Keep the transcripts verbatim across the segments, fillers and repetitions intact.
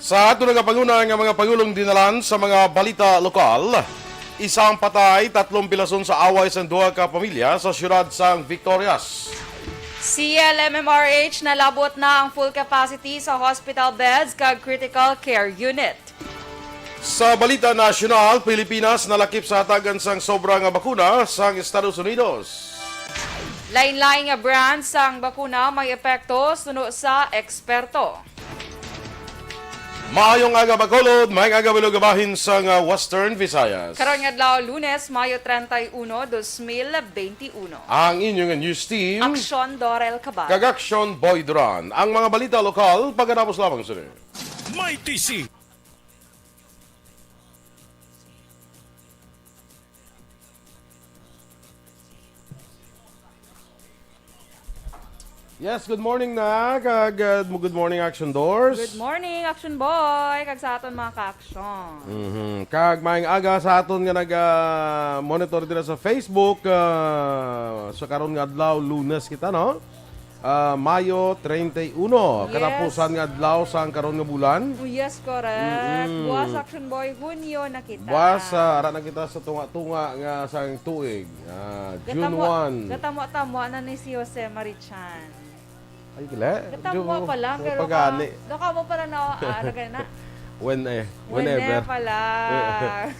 Sa aton nga panguna nga mga pangulong dinalan sa mga balita lokal, isang patay, tatlong pilason sa away sang duha ka pamilya sa siyudad sang Victorias. C L M M R H, nalabot na ang full capacity sa hospital beds kag critical care unit. Sa balita nasyonal, Pilipinas nalakip sa hatagan sang sobra nga bakuna sang Estados Unidos. Lain-lain nga brand sang bakuna may epekto suno sa eksperto. Maayong aga, Bacolod. Maayong aga, Bilog, bahin sang, ah, Western Visayas. Karon nga adlaw, Lunes, Mayo treinta y uno, dos mil beinti uno. Ang inyong news team, Aksyon Dorel Cabal. Kag Aksyon Boy Duran. Ang mga balita lokal, pagkatapos lamang sini. May T C. Yes, good morning na, kag, uh, good morning, Action Doors. Good morning, Action Boy, kag sa aton mga ka-aksyon. Mhm. Kag maayong aga sa aton nga nag, ah, monitor dira sa Facebook, ah, sa karon nga adlaw, Lunes kita, no? Ah, Mayo treinta y uno, Yes. katapusan nga adlaw sang karon nga bulan. Oh, yes, correct. Mm-mm. Buwas, Action Boy, Hunyo na kita. Buwas, ah, ara na kita sa tunga-tunga nga sang tuig. Ah, June Gatamo-, one. gatamo-tamo na ni si Jose Marichan. Ay, gila. Gatamo Medyo pa lang, pero pagani. ka-, do ka mo pa lang na, ah, ano ka na? When eh, When eh whenever. pa lang.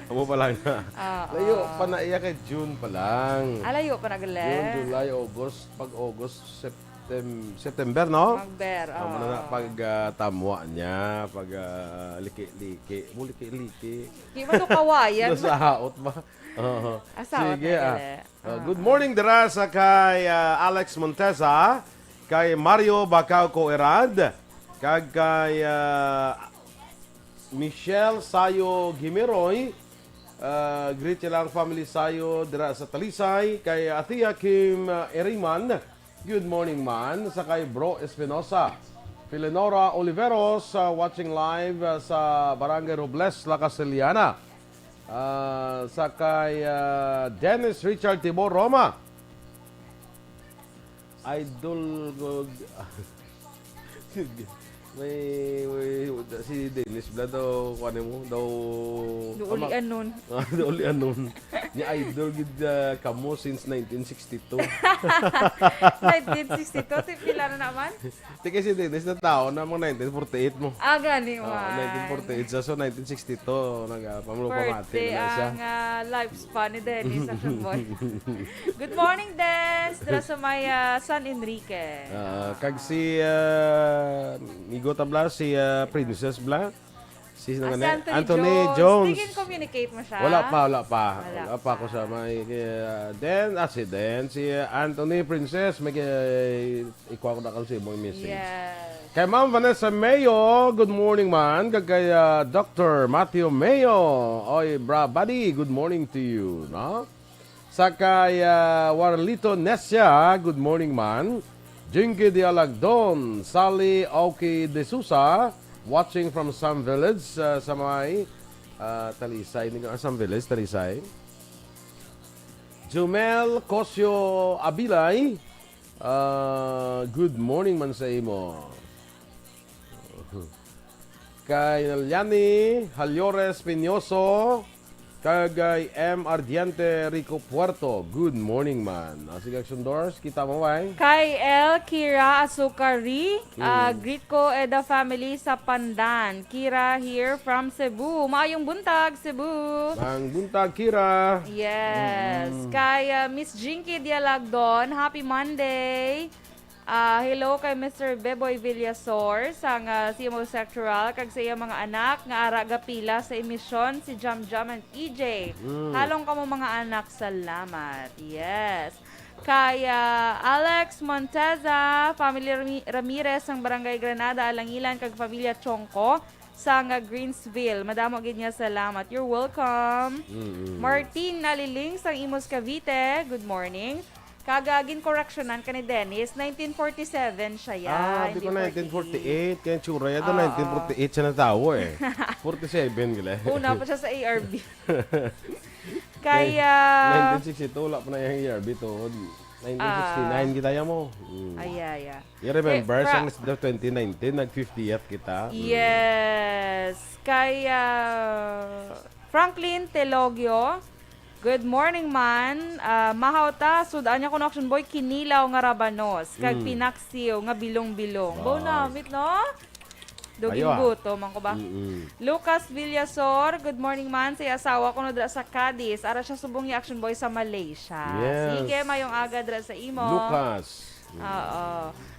Amo pa lang na. Oo. Layo pa na iya kay June pa lang. Ah, layo pa na gali. June, July, August, pag August, Septem-, September, no? Magber, Amo na na oo. pag, ah, tamwa niya, pag, ah, liki-liki. Mo liki-liki. Di man to kawayan. Nasahaot ba? Oo. Asawa Sige, na ah. gali. Uh, Ah. good morning dira sa kay, uh, Alex Montesa, kay Mario Bacau Coerad, kag kay, uh, Michelle Sayo Gimiroy. Uh, greet niya lang family Sayo dira sa Talisay, kay Atia Kim, uh, Eriman. Good morning man sa kay Bro Espinosa. Filenora Oliveros, uh, watching live, uh, sa Barangay Robles, La Castellana. Ah, sa kay, ah, Dennis Richard Tibor Roma. Idol ko. May, may, si Dennis bala daw, kuwan mo, daw, Duuli ama-, anon. Ah, duuli anon. Ni idol gid, ah, kamo since nineteen sixty-two. Nineteen sixty-two? Ti pila na naman? Ti kay si Dennis na taon na mga nineteen forty-eight mo. Ah, gani Oh, man. nineteen forty-eight siya. So, nineteen sixty-two, nag, ah, pamlo Birthday pamati na siya. ang, ah, lifespan ni Dennis, Action Boy. Good morning, Dennis. Dira sa may, ah, San Enrique. Ah, kag si, ah, migo ta bala, si, ah, Princess bala. Si Ah, sino si nga ni? Anthony Anthony Jones. Jones. Di gin communicate mo siya? Wala pa, wala pa. Wala Wala pa ako pa. sa may, ah, Den, ah, si Den, si, ah, Anthony Princess, may kay, ikuha ko na kasi mo yung message. Yes. Kay Ma'am Vanessa Mayo, good morning man. Kag kay, ah, Doctor Matthew Mayo, oy, bra, buddy, good morning to you, no? Sa kay, ah, Warlito Nesia, good morning man. Jinky Dialagdon, Sally Oki De Sousa, watching from Sam Village, ah, sa may, ah, Talisay. Hindi ko, ah, Sam Village, Talisay. Jumel Cosio Abilay, ah, good morning man sa imo. Kay Naliani Halyores Piñoso, kag kay M Ardiente Rico Puerto. Good morning man. Ah, sige, Action Doors, kita mo, bay? Kay L Kira Asukari, ah, Mm. greet ko, Eda family sa Pandan. Kira here from Cebu. Maayong buntag, Cebu. Ang buntag, Kira. Yes. Mm. Kay, ah, Miss Jinky Dialagdon, happy Monday. Ah, hello kay Mister Beboy Villasor sang, ah, C M O Sectoral kag sa iyang mga anak nga ara gapila sa emisyon, si Jam Jam and E J. Mm. Halong kamo mga anak, salamat. Yes. Kay, ah, Alex Monteza, family Rami-, Ramirez sang Barangay Granada, Alangilan, kag pamilya Chongco sang, ah, Greensville. Madamo gid nga salamat. You're welcome. Mm-mm. Martin Naliling sang Imus, Cavite, good morning. Kag, ah, ginkoreksyonan ka ni Dennis, nineteen forty-seven siya ya, Ah, di hindi ko nineteen forty-eight. Kaya tsura ya, Oo. nineteen forty-eight siya natawo eh. Forty-seven gila. Una pa siya sa A R B. Kaya nineteen sixty-two, wala pa na yung A R B to. Nineteen sixty-nine kita ya mo. Mm. Ay, ay, ay. You remember, Eh, Fra- sang the twenty nineteen, nag-fiftieth kita. Mm. Yes. Kay, ah, Franklin Telogio, "Good morning, man. Ah, mahaw ta, sud-an niya kuno, Action Boy, kinilaw nga rabanos, kag Mm. pinaksiw nga bilong-bilong." Baw Wow. namit, no? Duging Ayo, ah. buto, man ko ba? Mm-mm. Lucas Villasor, "Good morning, man. Sa iya asawa ko no dira sa Cadiz. Ara siya subong ni Action Boy sa Malaysia." Yes. Sige, mayong aga dira sa imo. Lucas. Mm. Oo.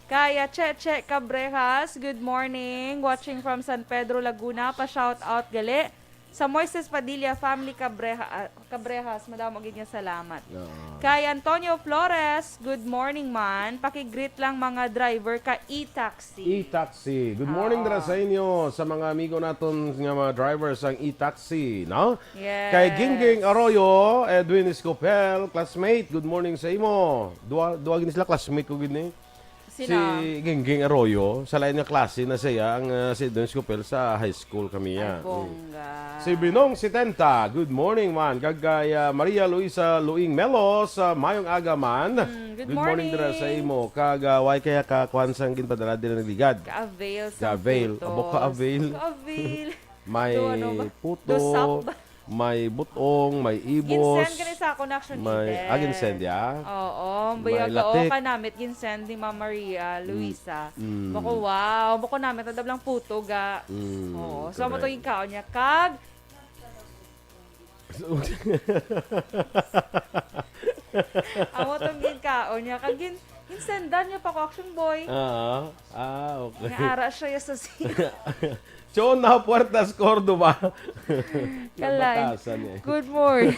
Kaya Cheche Cabrejas, "Good morning. Watching from San Pedro, Laguna. Pa-shout out gali sa Moises Padilla family, Cabreja-, ah, Cabrejas. Madamo gid nga salamat." Oo. Kay Antonio Flores, "Good morning, man. Paki-greet lang mga driver ka e-taxi." E-taxi. Good morning Oo. dira sa inyo, sa mga amigo naton nga mga drivers sang e-taxi, no? Yes. Kay Gingging Arroyo, Edwin Escopel, classmate, good morning sa imo. Duha, duha gini sila, classmate ko gini. Sino? Si Gingging Arroyo, sa lain nga klase na siya, ang, ah, si Edwin Escopel sa high school kami, Ay, ah. Mm. bongga. Si Binong Setenta, "Good morning, man." Kag kay, ah, Maria Luisa Luing Melos, ah, "Mayong aga, man." Mm, good Good morning dira sa morning. imo. Kag, ah, why kaya ka kuwan sang ginpadala dira nagligad? Ka-avail sa Ka-avail. Abo, putos. ka-avail. Ka-avail. May Do ano ba? puto, Do sap ba? may butong, may ibos, Ginsend gani sa akon, actually, may, ah, Eden. ginsend, ya? Oo, May bayag, oo, latik. kanamit, ginsend ni Ma'am Maria Mm, Luisa. mm. Bako, wow, bako namit, nadab lang puto, ga. Mm, Oo, so, amo to correct. ginkaon niya, kag Amo tong ginkaon niya, kag gin-, ginsendan niya pa ko, Action Boy. Ah, ah, okay. Nga ara siya sa si- Chona Puertas, Cordova. Kalay. Nabatasan eh. Good morning.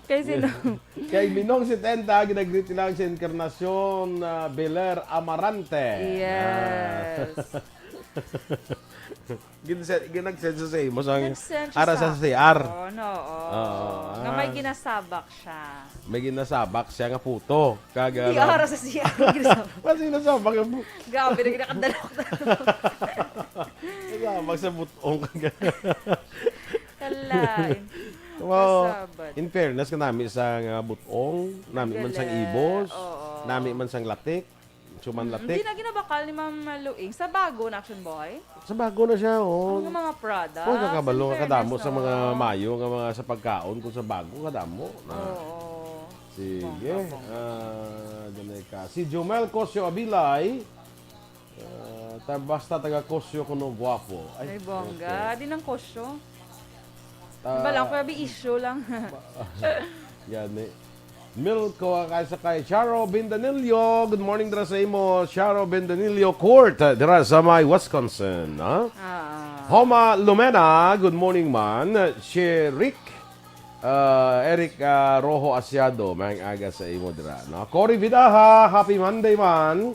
Kay sino? Kay Minong Setenta, ginagreet lang si Encarnacion, ah, Beler Amarante. Yes. Ah. Ginse-, ginag-send sa imo sang Nag-send siya ara sa sa C R. akin, oo. Oo, Nga may ah. ginasabak siya. May ginasabak siya nga puto. Kag, Hindi, ah, ara sa C R, ginasabak. Mas ginasabak ang pu- Grabe, nagkakadalok na. Ginasabak sa butong. Kalain. Wow. Kasabad. In fairness, kanami sa nga butong, nami man sang Galing. ibos, Oo. nami man sang latik, Suman Mm, latik. Hindi na ginabakal ni Ma'am Luing. Sa bago na, Action Boy? Sa bago na siya, oh. Ang mga products, Uy, kakabalo in nga kadamo fairness, sa mga no? mayo nga mga sa pagkaon kung sa bago, kadamo na. Oo. Sige. Bongga, bongga. Ah, dunay ka. Si Jomel Cosio Abilay, ah, ta-, basta taga Cosio kuno guwapo. Ay, Ay, bongga. okay. Di nang Cosio. Ah, Di ba lang, kuya, bi issue lang. Gani. Milko, kay sa kay Charo Bindanillo. Good morning dira sa imo, Charo Bindanillo Court, ah, dira sa may Wisconsin, ha? Ah. Homa Lumena, good morning man. Si Rick, ah, Eric, ah, Rojo Asiado, maayong aga sa imo dira, no? Cory Vidaja, happy Monday man.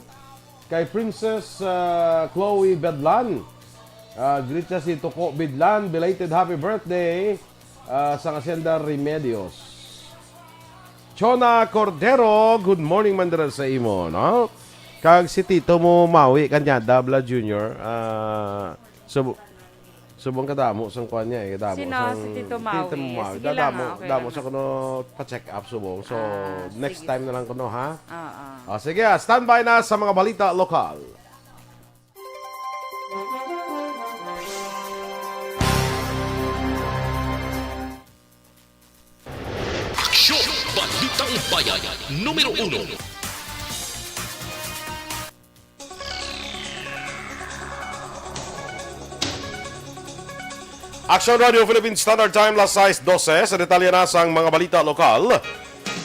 Kay Princess, ah, Chloe Bedlan. Ah, greet siya si Tuko Bedlan. Belated happy birthday, ah, sang Hacienda Remedios. Chona Cordero, good morning man dira sa imo, no? Kag si Tito mo mawi kanya, Dabla Junior. Ah, so, Subong kadamo sang kuan niya eh, kadamo Sino? sang Si Tito Maui. Tito Maui. Sige lang, Dadamo, ah, okay damo lang, sa ah. kuno pa-check up subong. So, Ah, next sige, time na sige. lang kuno, ha? Ah, ah. Ah, sige, ah, standby na sa mga balita lokal. Aksyon! Balitang Bayan, numero uno. Aksyon Radio Philippine Standard Time, las sais dose. Sa detalye na sang mga balita lokal,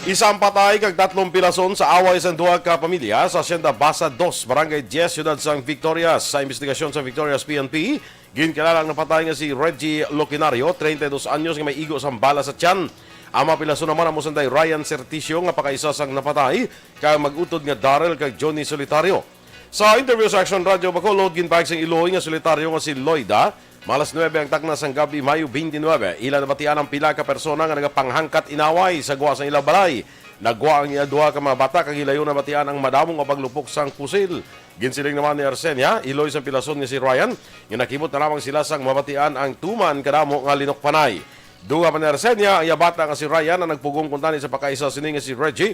isa ang patay kag tatlong pilason sa away sang duha ka pamilya sa Hacienda Basa dos, Barangay Diez, Siyudad sang Victorias. Sa imbestigasyon sa Victorias P N P, ginkilala ang napatay nga si Reggie Loquinario, treinta y dos anyos, nga may igo sang bala sa tiyan. Ang mapilason naman amo sanday Ryan Serticio nga pakaisa sang napatay, kag mag-utod nga Daryl kag Johnny Solitario. Sa interview sa Action Radio Bacolod, ginpahayag sang iloy nga Solitario nga si Loida, malas nuebe ang takna sang gab-i, Mayo twenty-nine, ila nabatian ang pila ka persona nga nagapanghangkat inaway sa gwa sang ila balay. Naggwa ang iya duha ka mga bata kag hilayon nabatian ang madamo nga paglupok sang pusil. Ginsiling naman ni Arsenia, iloy sang pilason nga si Ryan, nga nakimot na lamang sila sang mabatian ang tuman kadamo nga linukpanay. Dugang pa ni Arsenia, ang iya bata nga si Ryan ang nagpugong kuntani sa pakaisa sini nga si Reggie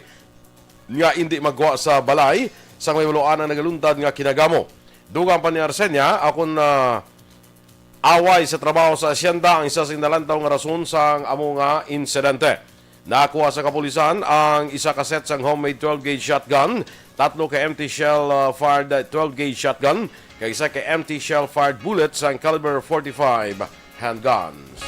nga indi magwa sa balay sang may walo anang nagalundag nga kinagamo. Dugang pa ni Arsenia, akon na away sa trabaho sa asyenda ang isa sing nalantaw nga rason sang amo nga insidente. Nakuha sa kapulisan ang isa ka set sang homemade twelve gauge shotgun, tatlo ka empty shell, uh, fired twelve gauge shotgun, kag isa ka empty shell fired bullet sang caliber forty-five handguns.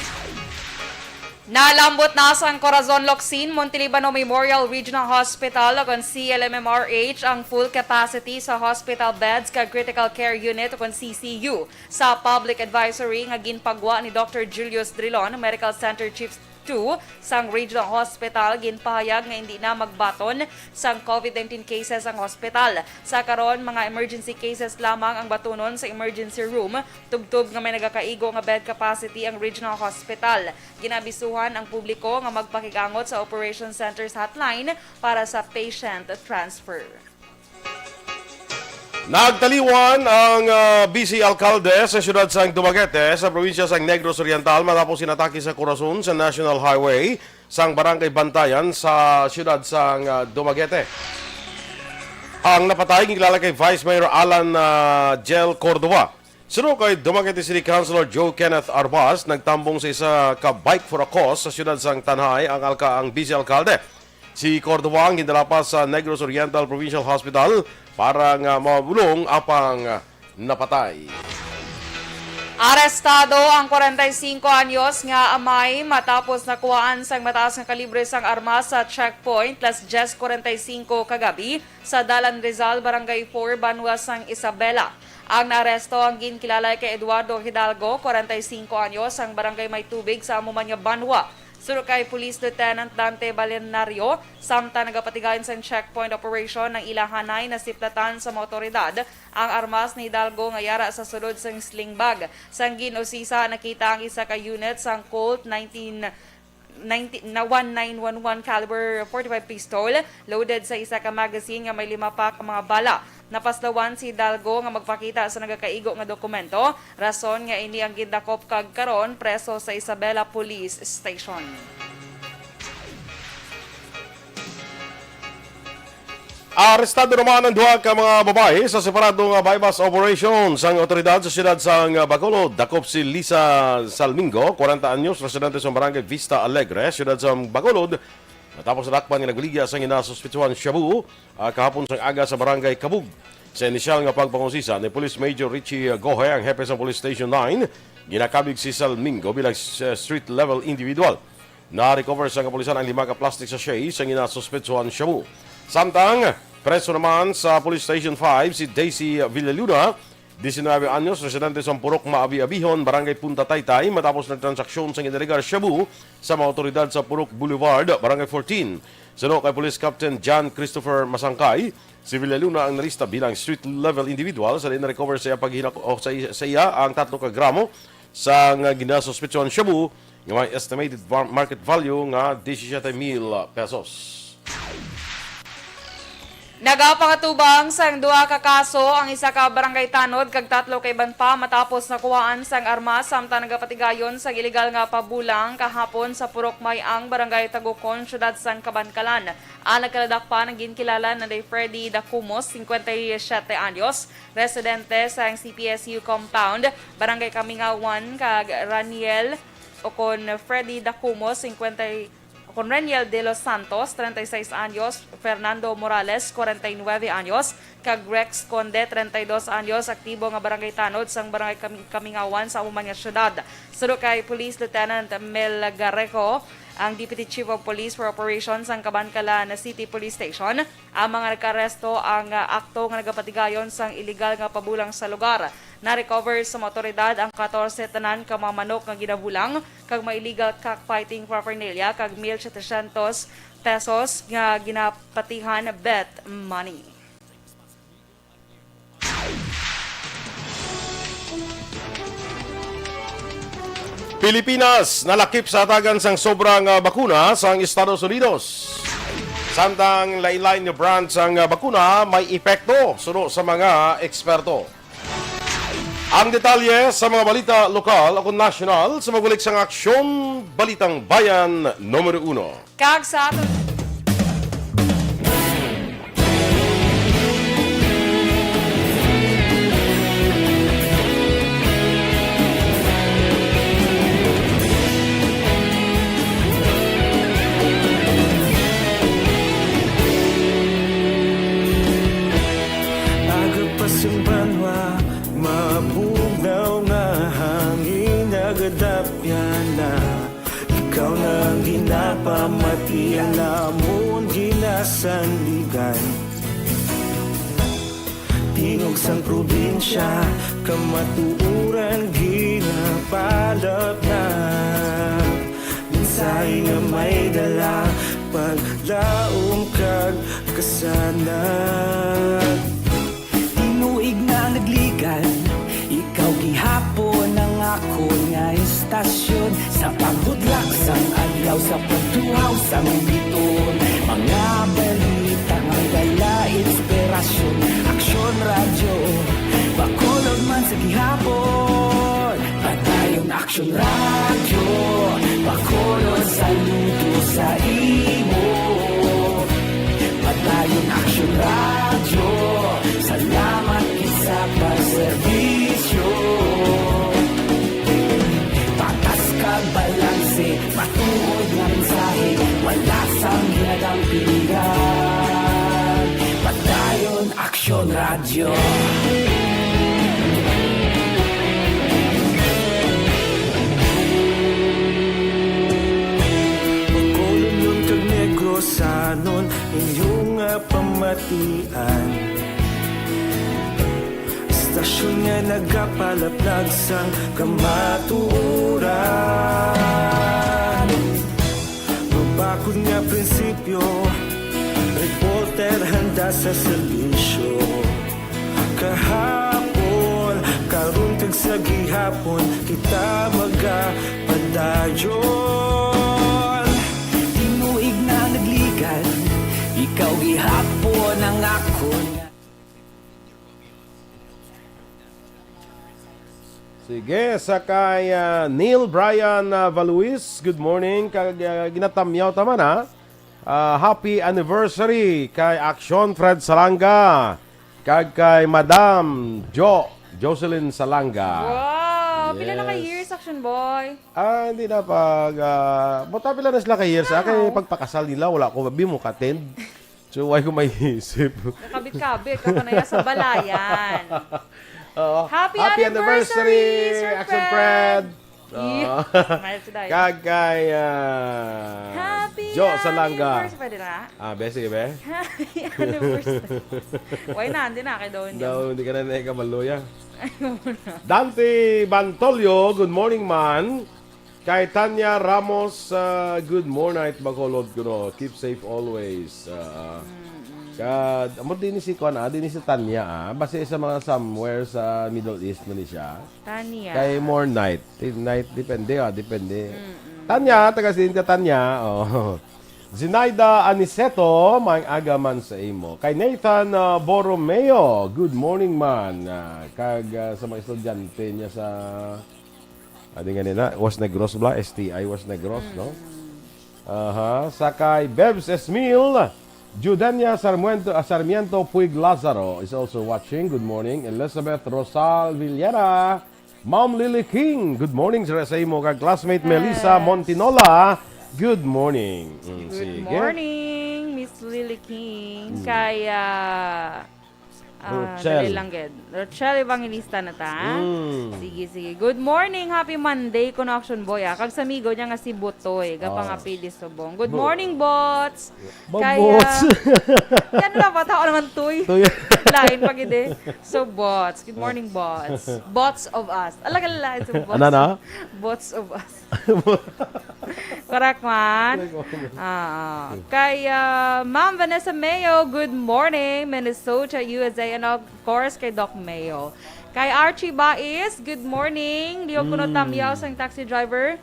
Nalambot na sang Corazon Locsin Montelibano Memorial Regional Hospital o kon C L M M R H ang full capacity sa hospital beds kag critical care unit o kon C C U. Sa public advisory nga ginpagwa ni Doctor Julius Drilon, Medical Center Chief two sang Regional Hospital, ginpahayag nga indi na magbaton sang COVID nineteen cases ang hospital. Sa karon, mga emergency cases lamang ang batunon sa emergency room, tubtob nga may nagakaigo nga bed capacity ang Regional Hospital. Ginabisuhan ang publiko nga magpakigangot sa Operation Centers Hotline para sa patient transfer. Nagtaliwan ang, ah, Vice Alkalde sa siyudad sang Dumaguete sa probinsya sang Negros Oriental matapos inatake sa kurason sa National Highway sang Barangay Bantayan sa siyudad sang, ah, Dumaguete. Ang napatay ginkilala kay Vice Mayor Alan, ah, Jel Cordova. Suno kay Dumaguete City Councilor Joe Kenneth Arbas, nagtambong sa isa ka bike for a cause sa siyudad sang Tanjay ang alka-, ang Vice Alkalde. Si Cordova ang gindala pa sa Negros Oriental Provincial Hospital para nga mabulong apang napatay. Arestado ang kwarenta y singko anyos nga amay matapos nakuhaan sang mataas nga kalibre sang armas sa checkpoint Las Diyes kwarenta y singko kagabi sa Dalan Rizal, Barangay four, banwa sang Isabela. Ang naaresto ang ginkilala kay Eduardo Hidalgo, kwarenta y singko anyos, ang barangay may tubig sa amo man nga banwa. Suno kay Police Lieutenant Dante Balenario, samtang nagapatigayon sang checkpoint operation ang ila hanay, nasiplatan sa mga awtoridad ang armas ni Hidalgo nga yara sa sulod sang sling bag. Sang gin-usisa, nakita ang isa ka unit sang Colt nineteen, nineteen, na one nine one one caliber forty-five pistol loaded sa isa ka magazine nga may lima pa ka mga bala. Napaslawan si Hidalgo nga magpakita sa nagakaigo nga dokumento, rason nga ini ang gindakop kag karon preso sa Isabela Police Station. Arestado naman ang duha ka mga babayi sa separado nga buy-bust operation sang awtoridad sa siyudad sang Bacolod. Dakop si Lisa Salmingo, kwarenta anyos, residente sa barangay Vista Alegre, siyudad sang Bacolod, matapos nadakpan nga nagbaligya sang ginasuspetsuhan shabu, ah, kahapon sang aga sa barangay Kabug. Sa inisyal nga pagpangusisa ni Police Major Richie Gohe, ang hepe sa Police Station nine, ginakabig si Salmingo bilang s-, street level individual. Na-recover sa kapulisan ang lima ka plastic sachet sa ginasuspetsuhan shabu. Samtang, preso naman sa Police Station five si Daisy Villaluna, diecinueve anyos, residente sa Purok Maabi-abihon, Barangay Punta Taytay, matapos nagtransaksyon sa ginalegar shabu sa mga awtoridad sa Purok Boulevard, Barangay fourteen. Suno kay Police Captain John Christopher Masangkay, si Villaluna ang nalista bilang street level individual sa diin na-recover sa iya paghinak-, o sa, sa iya ang tatlo ka gramo sa nga ginasuspetsuhan shabu nga may estimated va-, market value nga disisiete mil pesos. Nagapangatubang sang duha ka kaso ang isa ka barangay tanod kag tatlo ka iban pa matapos nakuhaan sang armas samtang nagapatigayon sang iligal nga pabulang kahapon sa Purok May-ang, Barangay Tagukon, siyudad sang Kabankalan. Ang nagkaladakpan ang ginkilala na kay Freddy Dacumos, cincuenta y siete anyos, residente sang C P S U compound, Barangay Kamingawan, kag Raniel o kon Freddy Dacumos, cincuenta, o kon Reniel de los Santos, treinta y seis anyos, Fernando Morales, cuarenta y nueve anyos, kag Rex Conde, treinta y dos anyos, aktibo nga barangay tanod sang Barangay Kami-, Kamingawan sa amo man nga syudad. Suno kay Police Lieutenant Mel Garejo, ang Deputy Chief of Police for Operations sang Kabankalan City Police Station, ang mga nagkaaresto ang, ah, akto nga nagapatigayon sang iligal nga pabulang sa lugar. Na-recover sa mga awtoridad ang katorse tanan ka mga manok nga ginabulang kag mga illegal cockfighting paraphernalia kag mil setecientos pesos nga ginapatihan bet money. Pilipinas nalakip sa hatagan sang sobra nga bakuna sang Estados Unidos. Samtang lain-lain nga brand sang bakuna may epekto, suno sa mga eksperto. Ang detalye sa mga balita lokal o nasyonal sa magbalik sang Aksyon Balitang Bayan numero uno. Kag sa aton Aga pa sang banwa, mabugnaw nga hangin nagadapyan na. Ikaw na ang ginapamati, ang amon ginasandigan. Tingog sang probinsya, kamatuoran ginapalapnap. Mensahe nga may dala, paglaom kag kasanag. Tinuig na nagligad, ikaw gihapon ang akon nga istasyon. Sa pagbudlak sang adlaw, sa pagtuhaw sang biton, mga balita nga dala inspirasyon. Aksyon Radyo, Bacolod man sa gihapon. Padayon Aksyon Radyo, Bacolod, saludo sa imo. Padayon Aksyon Radyo, salamat gid sa pagserbisyo. Patas kag balanse, matuod nga mensahe, wala sang ginadampingan. Padayon Aksyon Radyo. Bacolodnon kag Negrosanon, inyo nga pamatian. Istasyon nga nagapalaplag sang kamatuoran. Mabakod nga prinsipyo, reporter handa sa serbisyo. Kahapon, karon kag sa gihapon, kita magapadayon. Tinuig na nagligad, ikaw gihapon ang akon. Sige, sa kay ah, Neil Brian ah, Valuis, good morning. Kag ah, ginatamyaw ta man ha. Ah, happy anniversary kay Aksyon Fred Salanga kag kay Madam Jo Jocelyn Salanga. Wow! Pila na ka Yes. years, Action Boy? Ah, hindi na pag ah, buta pila na sila ka years. Ah, kay Wow. pagpakasal nila wala ko abi mo ka-attend. So why ko may isip? Nakabit-kabit ka pa na sa balayan. Oo. Happy anniversary, Sir Action Fred! Fred! Oo. Yeah. Mahal si Day. Kag kay ah, Happy Jo Salanga. anniversary. Pwede na? Ah, be, sige, be. Happy anniversary. Why na? Hindi na. Kay daw hindi. Daw, hindi ka na nakikabalo, ya. Ayaw mo na. Dante Bantolio, good morning, man. Kay Tanya Ramos, ah, good morning, Bacolod kuno. Keep safe always. Ah, ka, amo din si Kwan, ah, din si Tanya, ah. Basta sa mga somewhere sa Middle East man ni siya. Tanya. Kay more night. Ti- Night, depende, ah, depende. Tanya, taga saan ka, Tanya? Oh. Zinaida Aniceto, may aga man sa imo. Kay Nathan ah, Borromeo, good morning man. Ah, kag ah, sa mga estudyante niya sa, ano nga nila, West Negros bla, S T I West Negros, no? Aha, sa kay Bebs Esmil, Judenia Sarmiento, ah, Sarmiento Puig Lazaro is also watching. Good morning. Elizabeth Rosal Villera, Ma'am Lily King. Good morning, sir, sa imo kag classmate Melissa Yes. Montinola. Good morning. Mm, Good sige. morning, Miss Lily King. Mm. Kay ah, ah, Rochelle. dali lang gid. Rochelle Evangelista na ta. Mm. Sige, sige. Good morning, happy Monday, kuno Action Boy. Ah. Kag sa amigo niya nga si Butoy, Oh. gapangapili subong. Good Bo- morning, Bots. Ba-, Kaya, Bots. Yan na ba? Tao naman, Tuy. Tuy. Lain pa gid eh. So, Bots. Good morning, Bots. Bots of Us. Alaga lain sa Bots. Ano na? Bots of Us. Correct man. Ah, kay ah, Ma'am Vanessa Mayo, good morning, Minnesota, U S A, and of course kay Doc Mayo. Kay Archie Bais, good morning. Liog kuno Mm. tamyaw sang taxi driver.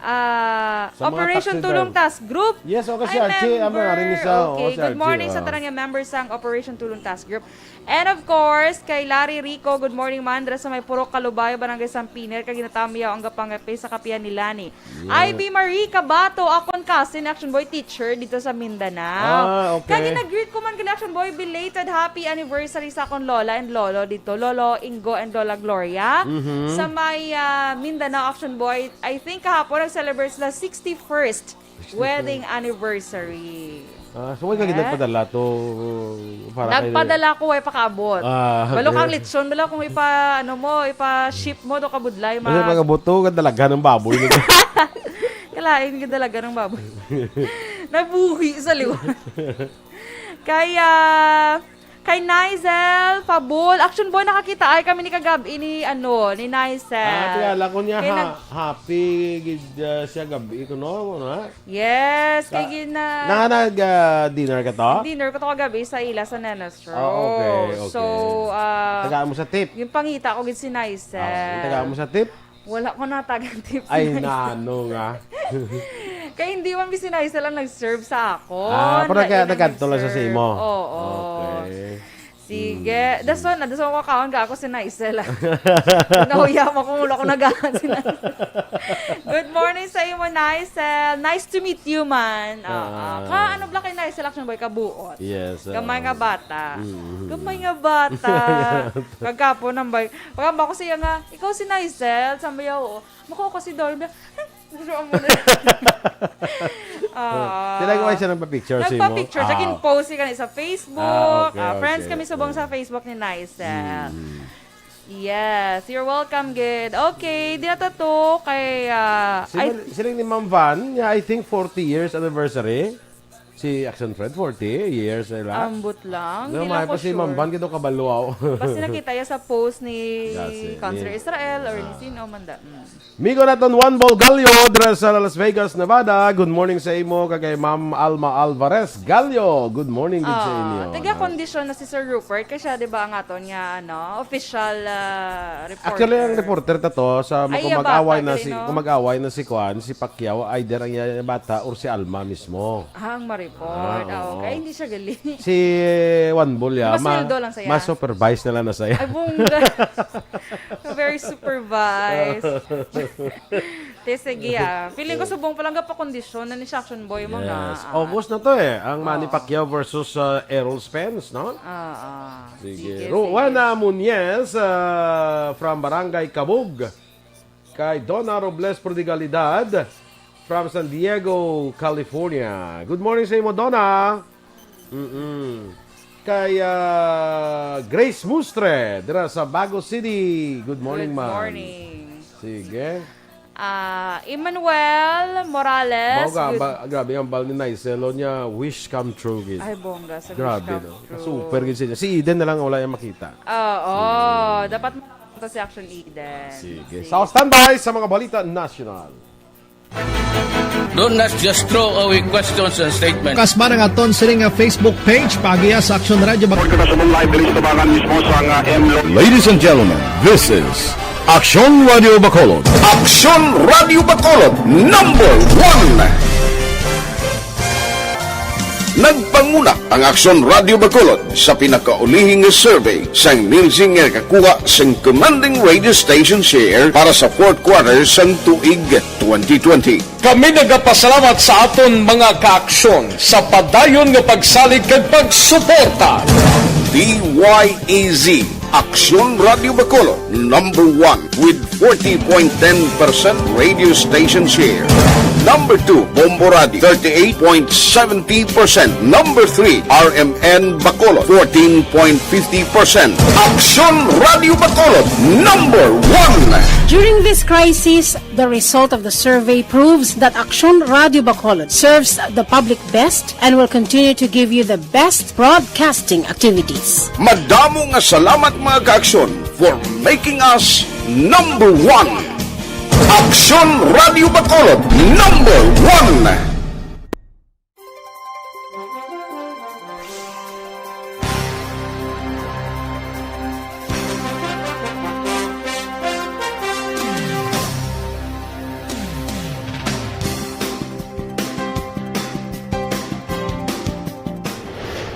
Ah, Sa mga Operation taxi Tulong driver. Task Group. Yes, okay, si Ay, Archie, ah, member. mga rin isa, oh, Okay, si good Archie, morning sa ah. tanan nga member sang Operation Tulong Task Group. And of course, kay Larry Rico, good morning, man. Dira sa may Purok Kalubay, Barangay San Piner, kag ginatamiyaw ang gapangape sa kapihan ni Lani. Yeah. Ivy Marie Cabato, akon cousin, Action Boy teacher dito sa Mindanao. Ah, okay. Kag nag-greet ko man gali, Action Boy, belated happy anniversary sa akon lola and lolo dito, Lolo Ingo and Lola Gloria. Mhm. Sa may, ah, Mindanao, Action Boy, I think kahapon nag-celebrate sila sixty-first wedding anniversary. Ah, so, wala ka Eh? nagpadala to para kay Nagpadala ko, way pakaabot. Ah, Balo okay. kang lechon, bala kung ipa, ano mo, ipa-ship mo, do kabudlay, Kasi ma- mga buto, ang dalaga ng baboy nito. Kalain, ang dalaga ng baboy. Nabuhi sa liwan. Kaya, kay Nizel Pabol, Action Boy, nakakita ay kami ni kagab-i ni, ano, ni Nizel. Ah, tingala ko niya, Kay ha-, nag- happy gid, ah, siya gabi ko, no? Ano, ha? Yes, kay Sa- gina- Nanga nag, ah, dinner ka to? Dinner ko to kagabi sa ila sa Nenes Road. Ah, okay, okay. So, ah, Tagaan mo sa tip. yung pangita ko gid si Nicel. Ah, tagaan mo sa tip? Wala ko natagan tip si Ay, Nicel. nano nga. Kay hindi man si Nicel ang nag-serve sa ako. Ah, pero Lain kaya ang nagkadto lang sa nag-serve. imo? Oo. Okay. Sige. Mm. Dason na, dason ko kaon ka ako si Nicel, ah. Nahuya mo kung wala ko nagahan si Nicel. Good morning sa imo, Nicel. Nice to meet you, man. Ah, ah. Ah. Ka, ano bala kay Nicel, Action Boy, kabuot. Yes, Gamay ah. nga bata. Mm. Gamay nga bata. Kagapon, nambay. Pagamba ko siya nga, "Ikaw si Nicel?" Sabi niya, "Oo." Mako ko si Dolby. Gusto mo na. Ah. Sila ko ay siya nagpa-picture sa imo? Nagpa-picture. Sa Ah. kin-post siya kani sa Facebook. Ah, okay, Ah, friends okay. kami subong sa Ah. Facebook ni Nicel. Mm. Yes, you're welcome, gid. Okay, di na to to kay, ah, Sila, I sila ni Ma'am Van, yeah, I think forty years anniversary. Si Action Fred, forty years na ila. Ambot lang, Nga, di lang may ko pa si sure. Ma'am Van, kito kabalo ako. Basta nakita ya sa post ni That's it. Counselor Ni Israel or ni Ah. sino man da. Mm. Migo naton Juan Bol Gallo, dira sa Las Vegas, Nevada. Good morning sa imo, kag kay Ma'am Alma Alvarez Gallo. Good morning gid sa Ah, inyo. taga kondisyon na si Sir Rupert, kay siya, di ba, ang aton nga, ano, official, ah, reporter. Actually, ang reporter ta to, sa Ay, kung iya mag-away bata, na gali, si, no? kung mag-away na si Kwan, si Pacquiao, either ang iya bata or si Alma mismo. Ah, ang ma-report. Ah, Ah, oo. okay. Hindi siya galing. Si Juan Bol, ya, Mas ma-, sweldo lang saya. mas supervised na lang na saya. Ay, bongga. Very supervised. Te, sige, ah. Feeling ko subong pa lang gapakondisyon na ni siya, Action Boy, mo na, Yes. ah. August na to eh. Ang Manny Oo. Pacquiao versus, ah, Errol Spence, no? Ah, ah. Sige. Sige, Rowena sige. Muñez, ah, from Barangay Cabug. Kay Donna Robles Prodigalidad from San Diego, California. Good morning sa imo, Donna. Mm-mm. Kay, ah, Grace Mustre, dira sa Bago City. Good morning, Good ma'am. morning. Sige. Ah, Emmanuel Morales. Mao ka, Good ba, grabe ang bal ni Nicel, o niya, wish come true, gid. Ay, bongga sa Grabe, wish come no? true. Super, gid siya. Si Eden na lang wala yung makita. Oo, Mm. dapat makita si Action Eden. Sige. Sige. So, standby sa mga balita national. Do not just throw away questions and statements. Kasman ang aton sini nga Facebook page, paagiya sa Action Radio Bac- Report kita sa live diri sa tabangan mismo sa nga M Lo- Ladies and gentlemen, this is Action Radio Bacolod. Action Radio Bacolod, number one. Nagpanguna ang Action Radio Bacolod sa pinakaulihing nga survey sang Nielsen nga nakakuha sang commanding radio station share para sa fourth quarter sang tuig twenty twenty. Kami nagapasalamat sa aton mga kaaksyon sa padayon nga pagsalig kag pagsuporta. D Y E Z, Aksyon Radio Bacolod, number one with forty point ten percent radio station share. Number two, Bombo Radio, thirty-eight point seventy percent. Number three, R M N Bacolod, fourteen point fifty percent. Aksyon Radio Bacolod, number one. During this crisis, the result of the survey proves that Aksyon Radio Bacolod serves the public best and will continue to give you the best broadcasting activities. Madamo nga salamat, mga kaaksyon, for making us number one. Aksyon Radio Bacolod, number one.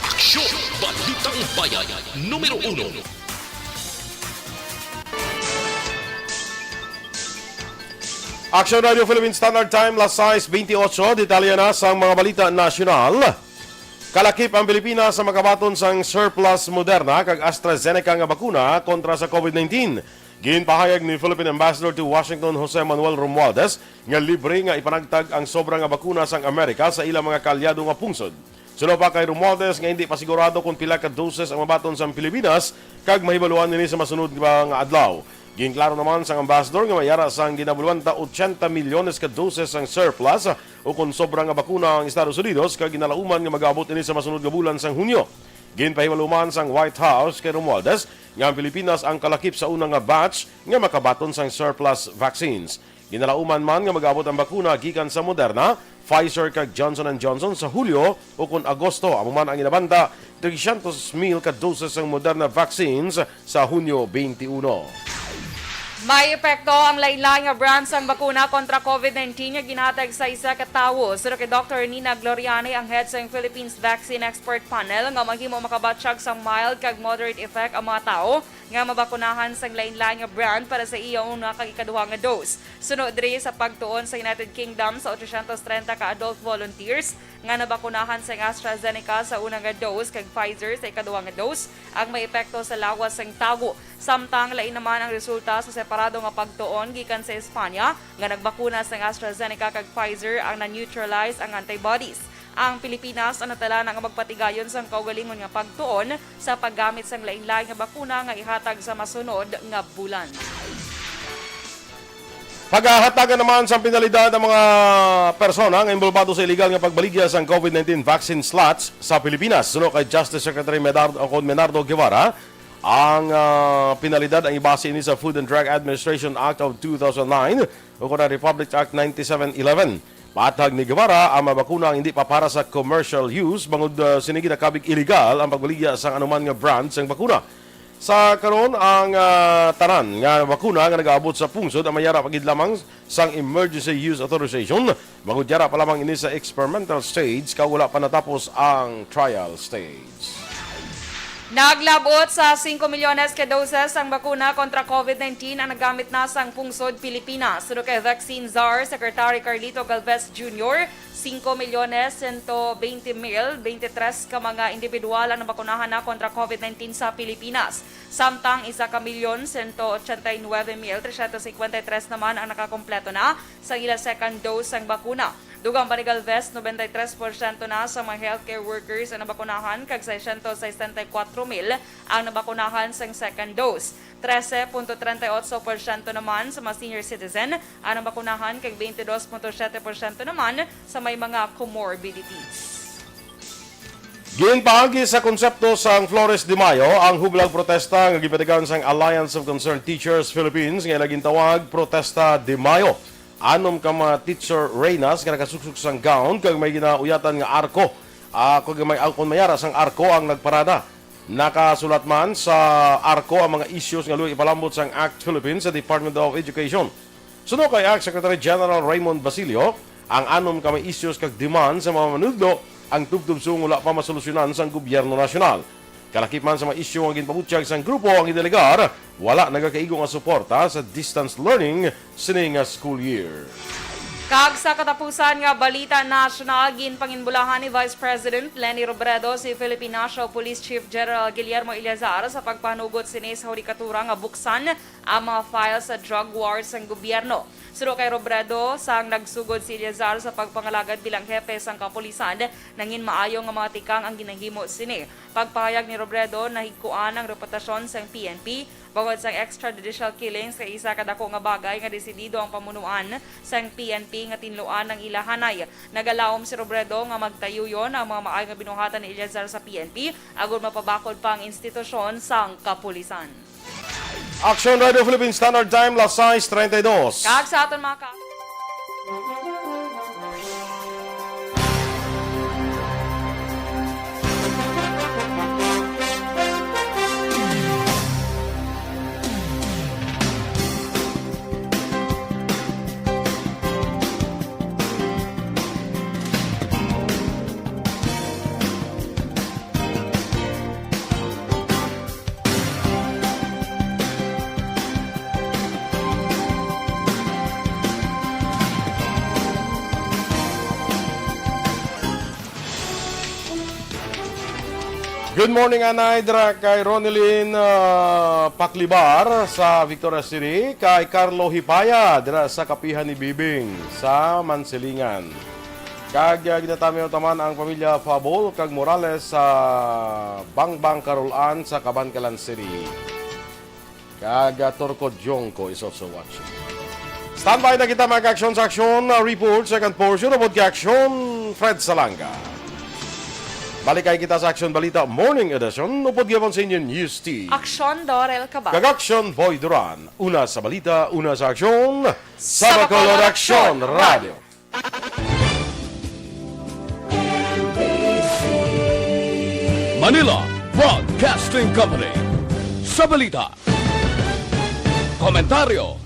Aksyon! Balitang Numero uno. Action Radio Philippine Standard Time, las sais bentiocho. Detalye na sang mga balita nasyonal. Kalakip ang Pilipinas sa makabaton sang surplus Moderna kag AstraZeneca nga bakuna kontra sa COVID nineteen. Ginpahayag ni Philippine Ambassador to Washington, Jose Manuel Romualdez, nga libre nga ipanagtag ang sobra nga bakuna sang Amerika sa ilang mga kaalyado nga pungsod. Suno pa kay Romualdez nga hindi pa sigurado kon pila ka doses ang mabaton sang Pilipinas kag mahibaluan ini sa masunod nga mga adlaw. Ginklaro naman sang ambassador nga may ara sang ginabaluan ta ochenta milyones ka doses sang surplus o kon sobra nga bakuna ang Estados Unidos kag ginalauman nga mag-abot ini sa masunod nga bulan sang Hunyo. Ginpahibalo man sang White House kay Romualdez nga ang Pilipinas ang kalakip sa una nga batch nga makabaton sang surplus vaccines. Ginalauman man nga mag-abot ang bakuna gikan sa Moderna, Pfizer kag Johnson and Johnson sa Hulyo o kon Agosto. Amo man ang inabanda, trescientos mil ka doses sang Moderna vaccines sa Hunyo twenty-one. May epekto ang lain-lain nga brand sang bakuna kontra COVID nineteen nga ginhatag sa isa ka tawo. Suno kay Doctor Nina Gloriani, ang head sang Philippines Vaccine Expert Panel, nga mahimo makabatyag sa mild kag moderate effect ang mga tawo nga mabakunahan sang lain-lain nga brand para sa iya una kag ikaduha nga dose. Suno diri sa pagtuon sa United Kingdom sa ochocientos treinta ka adult volunteers nga nabakunahan sang AstraZeneca sa una nga dose kag Pfizer sa ikaduha nga dose, ang may epekto sa lawas sang tawo. Samtang lain naman ang resulta sa separado nga pagtuon gikan sa Espanya nga nagbakuna sang AstraZeneca kag Pfizer ang na-neutralize ang antibodies. Ang Pilipinas ang natala na nga magpatigayon sang kaugalingon nga pagtuon sa paggamit sang lain-lain nga bakuna nga ihatag sa masunod nga bulan. Pagahatagan naman sang penalidad ang mga persona nga involbado sa iligal nga pagbaligya sang COVID nineteen vaccine slots sa Pilipinas. Suno kay Justice Secretary Medardo, Ocon Menardo Guevara, ang, ah, penalidad ang ibase ini sa Food and Drug Administration Act of two thousand nine o kon ang Republic Act ninety-seven eleven. Matag ni Guevara, ang mga bakuna ang hindi pa para sa commercial use bangod, ah, sini ginakabig iligal ang pagbaligya sang anuman nga brand sang bakuna. Sa karon, ang, ah, tanan nga bakuna nga nagaabot sa pungsod ang may ara pa gid lamang sang emergency use authorization, bangod yara pa lamang ini sa experimental stage kag wala pa natapos ang trial stage. Naglab-ot sa singko milyones ka doses ang bakuna kontra COVID nineteen ang nagamit na sang pungsod Pilipinas. Suno kay Vaccine Czar Secretary Carlito Galvez Junior, singko milyones sento bente mil bente tres ka mga individual ang nabakunahan na kontra COVID nineteen sa Pilipinas. Samtang isa ka milyon sento ochenta y nuebe mil trescientos cincuenta y tres naman ang nakakompleto na sa ila second dose sang bakuna. Dugang pa ni Galvez, noventa y tres porsyento na sa mga healthcare workers ang nabakunahan kag seiscientos sesenta y kuwatro mil ang nabakunahan sang second dose. Trese punto treinta y ocho porsyento naman sa mga senior citizen ang nabakunahan kag twenty-two punto siyete porsyento naman sa may mga comorbidities. Ginpaagi sa konsepto sang Flores de Mayo ang hublag protesta nga ginpatigayon sang Alliance of Concerned Teachers Philippines nga ila gintawag Protesta de Mayo. Anom ka mga teacher reynas nga nakasuksok sang gown kag may ginauyatan nga arko, ah, kag may, ah, kon may ara sang arko ang nagparada. Nakasulat man sa arko ang mga issues nga luoy ipalambot sang ACT Philippines sa Department of Education. Suno kay ACT Secretary General Raymond Basilio, ang anom ka mga issues kag demand sa mga manunodlo ang tubtob subong wala pa masolusyonan sang gobyerno nasyonal. Kalakip man sa mga isyu nga ginpabutyag sang grupo ang gidelegar, wala nagakaigo nga suporta sa distance learning sini nga school year. Kag sa katapusan nga balita nasyonal, ginpanginbulahan ni Vice President Leni Robredo si Philippine National Police Chief General Guillermo Eleazar sa pagpanugot sini sa hudikatura nga buksan ang mga file sa drug war sang gobyerno. Suno kay Robredo, sang nagsugod si Eleazar sa pagpangalagad bilang hepe sang kapulisan, nangin maayo nga mga tikang ang ginahimo sini. Pagpahayag ni Robredo, nahigkuan ang reputasyon sang P N P bangod sang extrajudicial killings kay isa ka dako nga bagay nga desidido ang pamunuan sang P N P nga tinluan ang ila hanay. Nagalaom si Robredo nga magtayuyon ang mga maayo nga binuhatan ni Eleazar sa P N P agod mapabakod pa ang institusyon sang kapulisan. Action Radio Philippine Standard Time, las sais treinta y dos. Kag sa aton mga ka- Good morning, anay, dira kay Ronilyn, ah, Paklibar sa Victoria City, kay Carlo Hipaya dira sa Kapihan ni Bibing sa Mansilingan. Kag, ah, ginatamiw taman ang pamilya Fabol kag Morales sa Bangbang Karulan sa Kabankalan City. Kag, ah, Turco Jongko is also watching. Standby na kita, mga aksyon sa aksyon, ah, report, second portion, upod kay Aksyon, Fred Salanga. Balik kay kita sa Aksyon Balita Morning Edition, upod gihapon sa inyo News Team. Aksyon, Dorel Cabal. Kag Aksyon, Boy Duran. Una sa balita, una sa aksyon, sa Bacolod Aksyon Radio. Manila Broadcasting Company. Sa balita, komentaryo,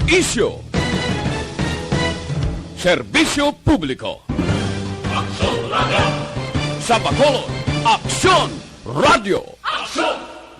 isyu, serbisyo publiko. Aksyon Radio. Sa Bacolod, Aksyon Radio. Aksyon